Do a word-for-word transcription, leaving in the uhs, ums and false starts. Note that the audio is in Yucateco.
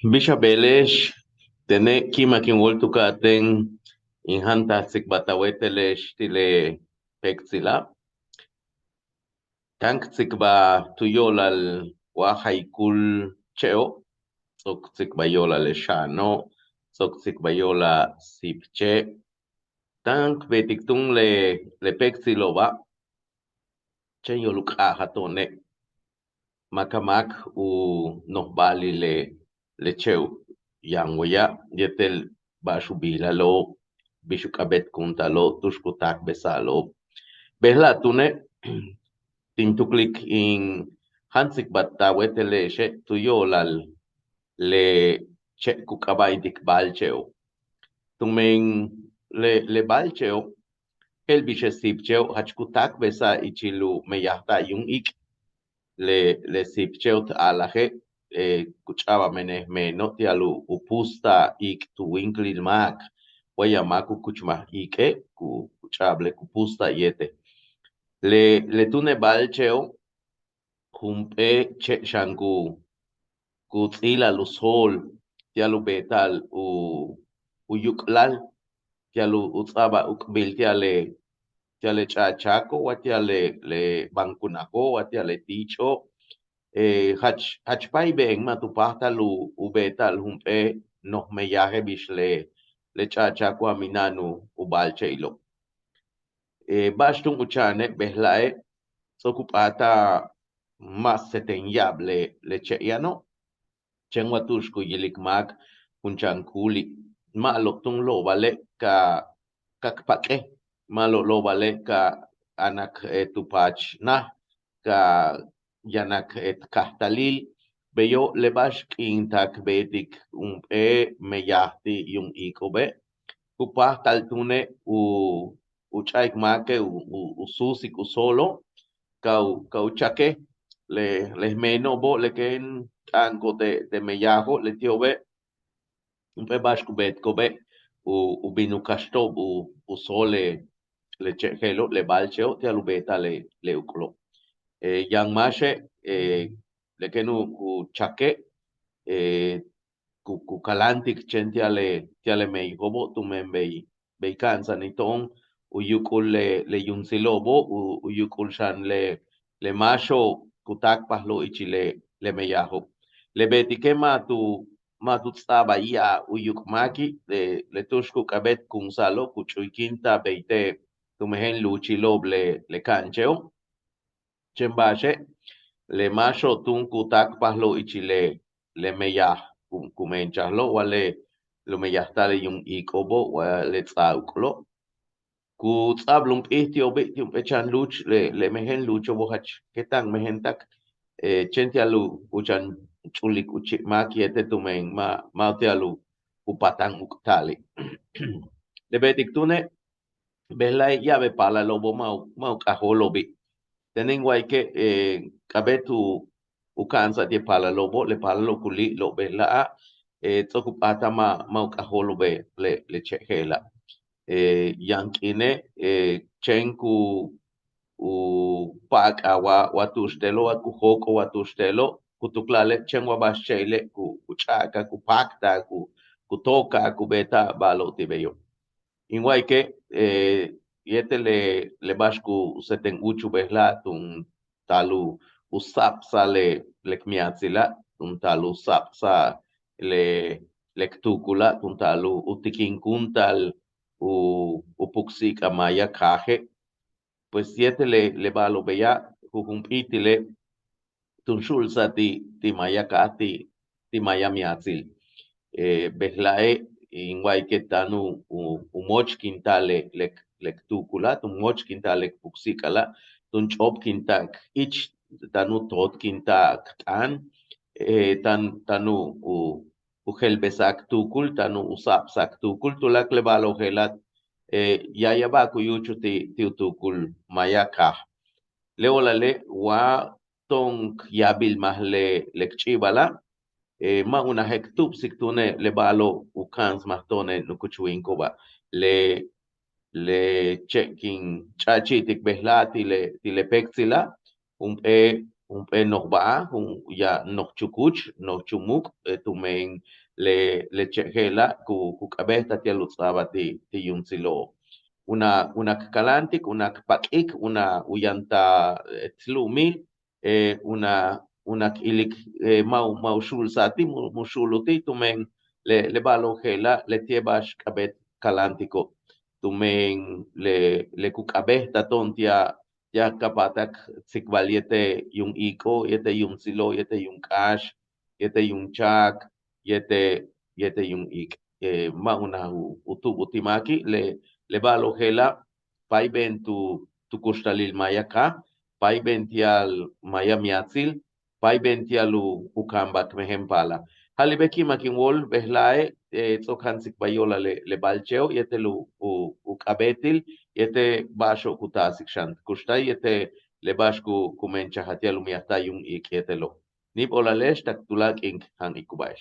Bix a beele'ex, tene' ki'imak in wóol tu ka'atéen in jantaj tzikbalt a wéetele'ex ti' le péektsila'. Táan k tzikbal tu yo'olal wa jayikúul che'o', ts'o'ok k tzikbal yo'olal le xa'ano', ts'o'ok k tzikbal yo'olal síib che'. Táan k beetik túun le le péektsilo'oba', chéen yo'ol u k'a'ajal to'one'. Máakalmáak u nojba'alil le le che'o' yaan weya' yéetel ba'ax u biilalo'ob, bix u k'a'abéetkunta'alo'ob, tu'ux ku táakbesa'alo'ob. Bejla' túune' tin tuklik in jan tzikbalt a wéetele'exe' tu yo'olal le che' ku k'aaba'intik ba'alche'o'. Tumen le le ba'alche'o' je'el bix le síib che'o' jach ku táakbesa'al ichil u meyajta'al yuum iik'. Le le síib che'o' t a'alaje' ku ch'a'abal menej meeno' ti'al u púusta'al iik' tu wíinklil máak. Wa yaan máak u kuchmaj iik'e' ku ch'a'abal le ku púusta'al yéetel. Le le túune' ba'alche'o' jump'éel che' xan ku ku ts'íilal u sóol ti'al u beeta'al u u yuk'lal ti'al u ts'a'abal uk'bil ti'al le ti'al le ch'a'achaco' wa ti'al le le bankunajo' wa ti'al le tiich'o'. Jach jach páaybe'en ma' tu páajtal u u beeta'al jump'éel noj meyaje' bix le le ch'a'achaco' a mina'an u ba'alche'ilo'. Ba'ax túun u cha'ane' bejla'e' ts'o'ok u p'áatal ma' seten ya'ab le le che' yano'. Chéen wa tu'ux ku yilik máak jun chan kúuli', ma'alob túun lóobale' ka ka k pak'e', ma'alob lóobale' ka anak tu paach naj, ka yanak t kajtalil. Beyo' le ba'ax k'iin táak k beetik jump'éel meyaj ti' yuum iik'o'obe' ku páajtal túune' u u ch'a'ik máake' u u suusik u sóolo', ka u ka u chake' le le jmeeno'obo' le kéen t'a'anko'ob te te meyajo' leti'obe'. Jump'éel ba'ax ku beetiko'obe' u u bin u kaxto'ob u u sóol le le che' je'elo' le ba'alche'o' ti'al u beeta'al le le uk'lo'. Yaan máaxe' le kéen u u chake' ku ku kaláantik chéen ti'al le ti'al le meyajo'obo' tumen bey bey ka'ansa'anil to'on u yuk'ul le le yuumtzilo'obo' u u yuk'ul xan le le máaxo'ob ku táakpajlo'ob ichil le le meyajo'. Le beetike' ma' tu ma' tu ts'a'abal ya'ab u yuuk' máaki', le le tu'ux ku k'a'abéetkunsa'alo'ob ku ch'uykinta'al bey te' tu mejen luuchilo'ob le le ka'anche'o'. Chéen ba'axe' le máaxo'ob túun ku táakpajlo'ob ichil le le meyaj ku ku meenchajlo'ob wa le u meyajta'al le yuum iik'o'obo' wa le ts'a'a uk'lo'. Ku ts'a'ab lump'íij ti'obi' ti' jump'éel chan luuch le le mejen luucho'obo' jach keta'an mejentak. Chéen ti'al u chan ch'ulik u chi' máak yéetel tumen ma' ma' ti'al u pata'an uk'ta'ali'. Le beetik túune' bejla'e' ya'ab le paalalo'obo' ma' u ma' u k'ajóolo'obi'. Tene' in wa'ayike' k'a'abéet u u ka'ansa'al ti' le paalalo'obo', le paalalo'ob ku li'lo'ob bejla'a' ts'o'ok u p'áatal ma' ma' u k'ajóolo'ob le le che' je'ela'. Yaan k'iine' chéen ku u pa'ak'al wa wa tu'ux te'elo' wa ku jóok'ol wa tu'ux te'elo' ku tukla'ale' chéen wa ba'ax che'ile' ku ku ch'a'aka'al ku páakta'al ku ku tóoka'al ku beeta'al ba'alo'ob ti' beyo'. In wa'ayike' yéetel le le ba'ax ku seten úuchul bejla'a' tun taal u sa'apsa'al le le k miatsila', tun taal u sa'apsa'al le le k tuukula', tun taal u tikinkunta'al u u puksi'ik'al maaya kaaje'. Pues yéetel le le ba'alo'ob beya' jujump'íitile' tun xu'ulsa'al ti' ti' maaya kaaj ti' ti' maaya miatsil. Bejla'e' in wa'ayike' táan u u móochkinta'al le le k tuukula', tun móochkinta'al le k puksi'ik'ala', tun ch'óopkinta'al k ich, táan u tootskinta'al k t'aan, táan táan u u jelbesa'al k tuukul, táan u sa'apsa'al k tuukul, tuláakal le ba'alo'ob je'ela' ya'aba'ak u yúuchul ti' ti' u tuukul maaya kaaj. Le o'olale' wa to'on k yaabilmaj le le k ch'i'ibala', ma' unaje' k tu'ubsik túune' le ba'alo'ob u ka'ansmaj to'one' nukuch wíiniko'oba'. Le le che' kin ch'a'achi'itik bejla'a' ti' le ti' le péektsila', jump'éel jump'éel noj ba'al, jun ya'ab noj chukuch, noj chumuuk', tumen le le che' je'ela' ku ku k'a'abéet ti'al u ts'a'abal ti' ti' yuumtzilo'ob. Unak unak kaláantik, unak pak'ik, unak u yantal t lu'umil, unak unak ilik ma' u ma' u xu'ulsa'al ti' mu xu'ulul ti' tumen le le ba'alo'ob je'ela' leti'e' ba'ax k'a'abéet kaláantiko'ob, tumen le le ku k'a'abéet to'on ti'al ti'al ka p'áatak tsikbal yéetel yuum iik'o', yéetel yuumtzilo'ob, yéetel yuum k'áax, yéetel yuum cháak, yéetel yéetel yuum iik'. Ma' unaj u tu'ubul ti' máaki', le le ba'alo'ob je'ela' páayben tu tu kuxtalil maaya kaaj, páayben ti'al maaya miatsil, páayben ti'al u kaanbal k mejen paalal. Ja'alibeki' ma' kin wóol bejla'e' ts'o'ok jan tsikbal yo'olal le le ba'alche'o' yéetel u u k'a'abéetil yéetel ba'axo'ob ku taasik xan kuxtal yéetel le ba'ax ku ku menchajal ti'al u miajtal yuum iik' yéetelo'. Níib óolale'ex tak tuláakal k'iin k janikuba'ex.